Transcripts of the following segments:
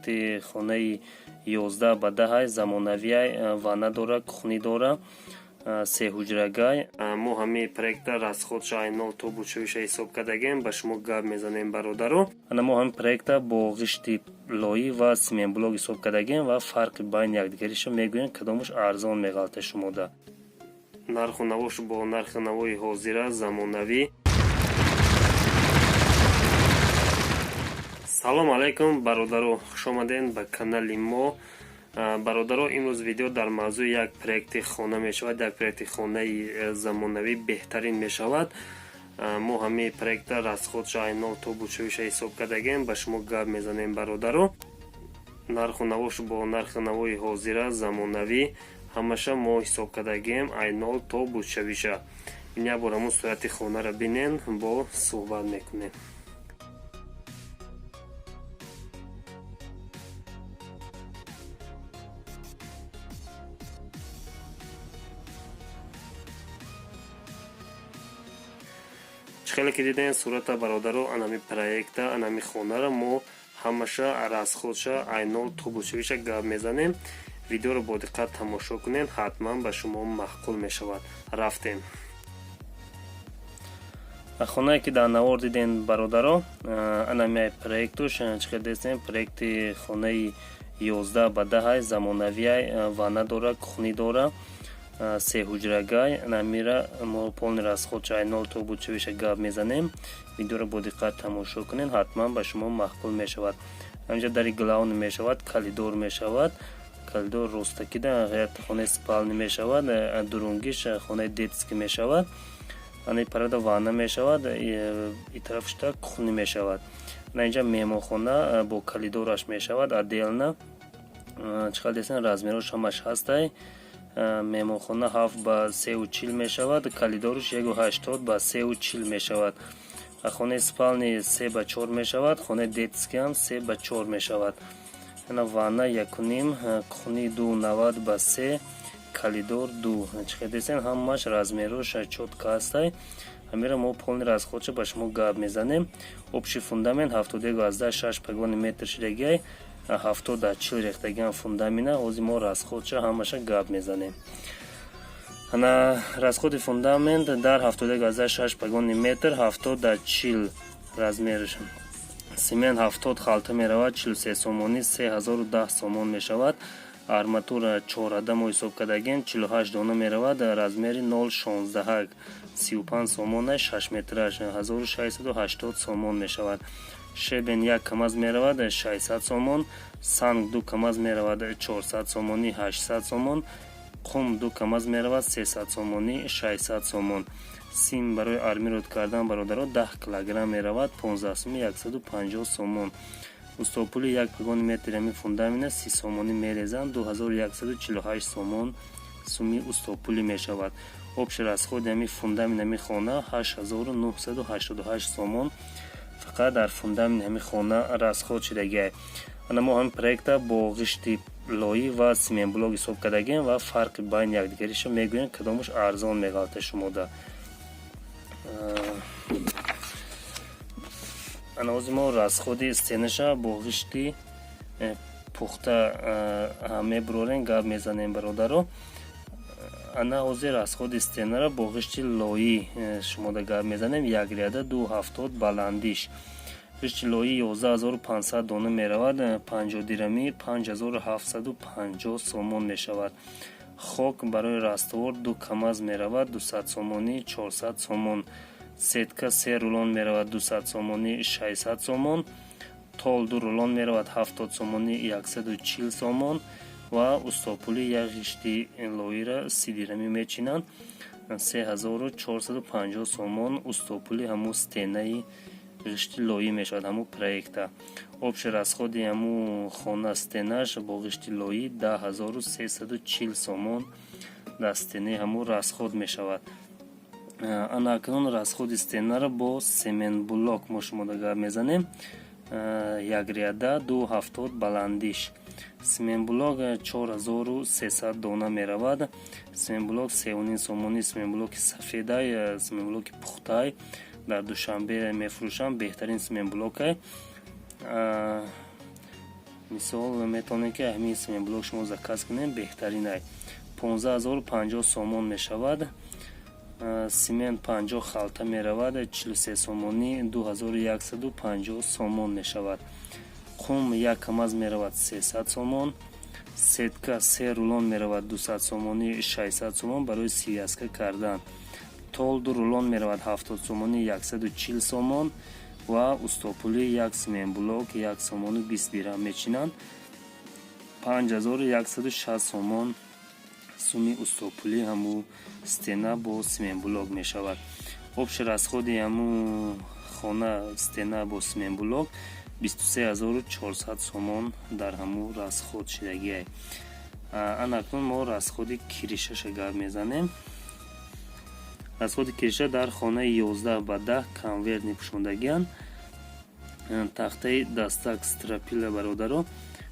Проекти хонаи 11 ба 10, замонавиай, ванна дора, кухни дора, сеҳуҷрагай. Мо ҳамаи проекта расходша ай нол то бучавиша ҳисоб кардагем, ба шумо гап мезанем, бародаро. Ана мо ҳамин проекта бо ғишти лоӣ ва семенблок ҳисоб кардагем ва фарқи байни якдигариша мегӯем, кадомаш арзон меғалта шумода. Нарху навош бо нархи навои ҳозира, замонавӣ. Салом алайкум, бародаро, хушомадед ба канали мо. Бародаро, имрӯз видео дар мавзӯи як проекти хона мешавад, як проекти хонаи замонавӣ, беҳтарин мешавад. Мо ҳамаи проекта расходша ай нол то бучавиша ҳисоб кардагем, ба шумо гап мезанем, бародаро. Нарху навош бо нархи навои ҳозира, замонавӣ, ҳамаша мо ҳисоб кардагем ай нол то бучавиша. Ин як бор ҳамун сурати хонаро бинен, бо суҳбат мекунем. Хеле ки дидем сурата, бародаро, анами проекта, анами хонаро мо ҳамаша расходша ай нол то бучавиша гап мезанем. Видеоро бо диққат тамошо кунед, ҳатман ба шумо маъқул мешавад. Рафтем. Хонае ки дар навор дидем, бародаро, анами проектуш. Чӣ хел дестем, проекти хонаи 11 ба 10, замонавиай, ванна дора, кухни дора, сеҳуҷрагай. Намира мо полный расходша ай нол то бучавиша гап мезанем. Видеоро бо диққат тамошо кунед, ҳатман ба шумо маъқул мешавад. Ҳаминҷа дари главный мешавад, калидор мешавад, калидор ростакида хонаи спальни мешавад, дурунгиш хонаи детский мешавад. Ана парада ванна мешавад, и тарафшта кухни мешавад. Ана инҷа меҳмонхона бо калидораш мешавад отдельно. Чӣ хел дестем, размерош ҳамаш ҳастай. Меҳмонхона 7 ба 3,40 мешавад, калидорш 1,80 ба 3,40 мешавад. Хонаи спальни 3 ба 4 мешавад, хонаи детский ҳам 3 ба 4 мешавад. Ана ванна 1,5, кухни 2,90 ба 3, калидор 2. Чӣ хел дестем, ҳамаш размерош чётко ҳастай. Ҳамира мо полный расходша ба шумо гап мезанем. Общий фундамент 71,6 погони метр шидагиай, 70 дар 40 рехтагиам фундамина. Ҳозир мо расходша ҳамаша гап мезанем. Ана расходи фундамент дар 71,6 погони метр, 70 дар 40 размерш. Семент 70 халта меравад, 43 сомонӣ, 3010 сомон мешавад. Арматура чорада мо ҳисоб кардагем, 48 дона меравад, размери 0,16, 35 сомона, 6 метраш 1680 сомон мешавад. Щебень як камаз меравад, 600 сомон. Санг ду камаз меравад, 400 сомонӣ, 800 сомон. Қум ду камаз меравад, 300 сомонӣ, 600 сомон. Сим барои армировать кардан, бародаро, 10 килограмм меравад, 15 суми, 150 сомон. Устопули як погони метри ами фундамина 30 сомонӣ мерезанд, 2148 сомон суми устопулӣ мешавад. Общий расходи ами фундамент ами хона 8988 сомон фақат дар фундамент ҳами хона расход шудагиай. Ана мо ҳамин проекта бо ғишти лоӣ ва семенблок ҳисоб кардагем ва фарқи байни якдигариша мегӯем, кадомаш арзон меғалта шумода. Ана ҳозир мо расходи стенаша бо ғишти пухта мебурорем, гап мезанем, бародаро. Ана ҳозир расходи стенаро бо ғишти лоӣ шумода гап мезанем. Як ряда 2,70 баландиш. Ғишти лоӣ 11 500 дона меравад, 50 дирамӣ, 5750 сомон мешавад. Хок барои раствор ду камаз меравад, 200 сомонӣ, 400 сомон. Сетка се рулон меравад, 200 сомонӣ, 600 сомон. Тол ду рулон меравад, 70 сомонӣ, 140 сомон. Ва устопули як ғишти лоира 30 дирамӣ мечинанд, 3450 сомон устопули ҳамун стенаи ғишти лоӣ мешавад ҳамун проекта. Общий расходи ҳамун хона, стенаш бо ғишти лоӣ 10 340 сомон дар стенаи ҳамун расход мешавад. Ана акнун расходи стенаро бо семенблок мо шумода гап мезанем. Як ряда 2,70 баландиш. Семенблок 4300 дона меравад. Семенблок 3,5 сомонӣ. Семенблоки сафедай, семенблоки пухтай, дар Душанбе мефурӯшам, беҳтарин семенблокай. Мисол, метавонед, ки ҳамин цементблок шумо заказ кунед, беҳтаринай. 15 050 сомон мешавад. Цемент 50 халта меравад, 43 сомонӣ, 2150 сомон мешавад. Қум як КамАЗ меравад, 300 сомон. Сетка се рулон меравад, 200 сомонӣ, 600 сомон барои связка кардан. Тол ду рулон меравад, 70 сомонӣ, 140 сомон. Ва устопулӣ як цементблок 1 сомону 20 дирҳам мечинанд, 5160 сомон суми устопулӣ ҳаму стена бо цементблок мешавад. Общий расходи ҳаму хона, стена бо цементблок, 23 400 сомон дар ҳаму расход шидагиай. Анакнун мо расходи крышаша гап мезанем. Расходи крыша дар хонаи 11 ба 10, конвертный пӯшондагианд. Тахтаи дастак, стропила, бародаро,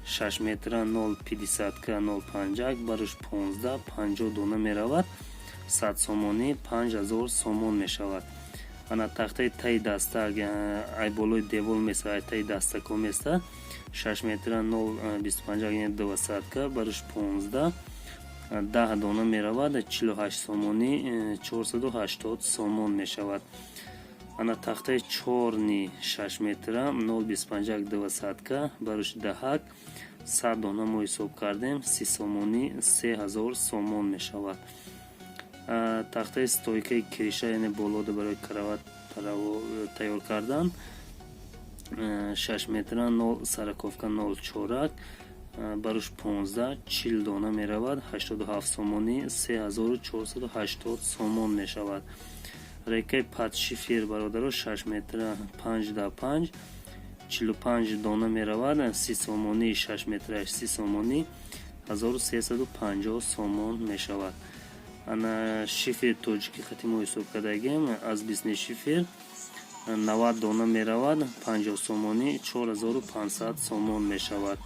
6 метра, 0,50 ка, 0,51, барош 15, 50 дона меравад, 100 сомонӣ, 5000 сомон мешавад. Ана тахтаи таи дастак, ай болои девол места, ай таи дастакҳо места, 6 метра, 0,25, двадцатка, барош 15, 10 дона меравад, 48 сомонӣ, 480 сомон мешавад. Ана тахтаи чёрный 6 метра, 0,25, двадцатка, барош даҳак, 100 дона мо ҳисоб кардем, 30 сомонӣ, 3000 сомон мешавад. Тахтаи стойкаи крыша, яъне болода барои кровать тайёр кардан, 6 метра, нол сороковка, нол чорак, барош 15, 40 дона меравад, 87 сомонӣ, 3480 сомон мешавад. Рейкаи под шифер, бародаро, 6 метра, 5 да 5, 45 дона меравад, 30 сомонӣ, 6 метраш 30 сомонӣ, 1350 сомон мешавад. Ана шифери тоҷикӣ хати мо ҳисоб кардагем, асбестный шифер 90 дона меравад, 50 сомонӣ, 4500 сомон мешавад.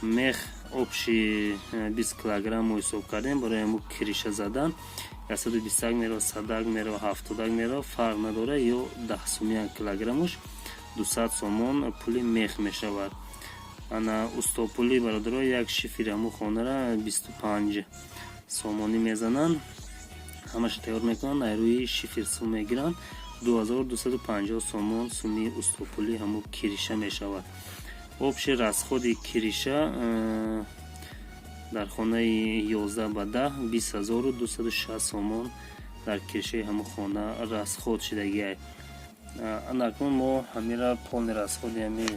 Мех общий 20 килограмм мо ҳисоб кардем барои ҳаму крыша задан, 121 мерава, садак мерава, ҳафтодак мерава, фарқ надорад, ё 10 сумиян килограммуш, 200 сомон пули мех мешавад. Ана устопулӣ, бародаро, як шифери ҳаму хонара 25 сомонӣ мезананд, ҳамаша тайёр мекунанд, ай рӯи шифер сум мегиранд, 2250 сомон суми устопулӣ ҳаму крыша мешавад. Общий расходи крыша дар хонаи 11 ба 10 20 260 сомон дар крышаи ҳаму хона расход шидагиай. Анакнун мо ҳамира полный расходи ҳами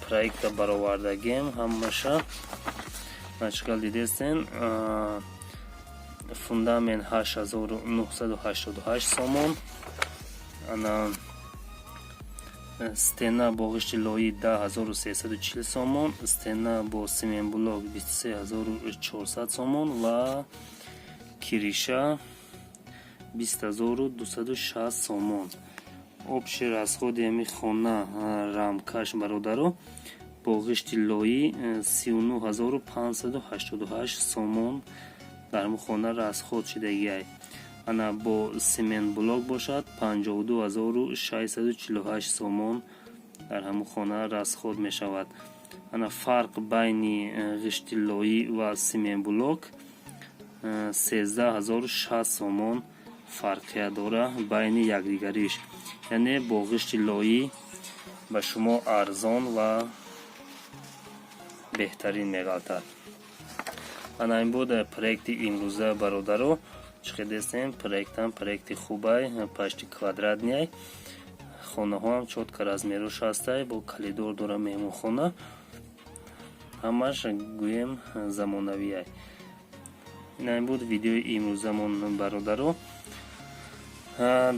проекта баровардагем ҳамаша. Чикал дидестен, фундамент 8988 сомон, ана стена бо ғишти лоӣ 10 340 сомон, стена бо цементблок 23 400 сомон ва крыша 20 260 сомон. Общий расходи ҳами хона, рамкаш, бародаро, бо ғишти лоӣ 39 588 сомон дар ҳамин хона расход шидагиай. Ана бо цементблок бошад, 52 648 сомон дар ҳамин хона расход мешавад. Ана фарқ байни ғишти лоӣ ва цементблок 13 060 сомон фарқият дора байни якдигариш, яъне бо ғишти лоӣ ба шумо арзон ва беҳтарин меғалтад. Ана ин буд проекти имрӯза, бародаро. Чӣ хел проектам, проекти хубай, почти квадратный, хонаҳоам чётко размерош ҳастай, бо коридор дора, меҳмонхона, ҳамаш гӯем замонавиай. Ин буд видеои имрӯзамон, бародаро.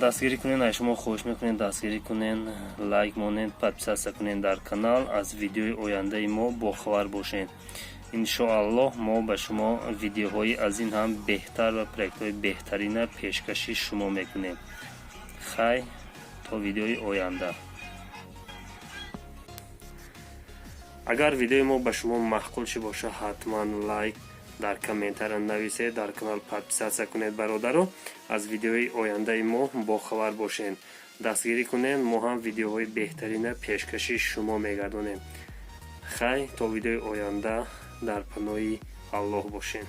Дастгирӣ кунед, аз шумо хоҳиш мекунем, дастгирӣ кунед, лайк монед, подписаться кунед дар канал, аз видеои ояндаи мо бохабар бошед. Иншоаллоҳ, мо ба шумо видеоҳои аз ин ҳам беҳтар ва проектҳои беҳтарина пешкаши шумо мекунем. Хай, то видеои оянда. Агар видеои мо ба шумо маъқул ши боша, ҳатман лайк, дар комментария нависед, дар канал подписаться кунед, бародаро, аз видеои ояндаи мо бохабар бошед. Дастгирӣ кунед, мо ҳам видеоҳои беҳтарина пешкаши шумо мегардонем. Хай, то видеои оянда дар паноҳи Аллоҳ бошем.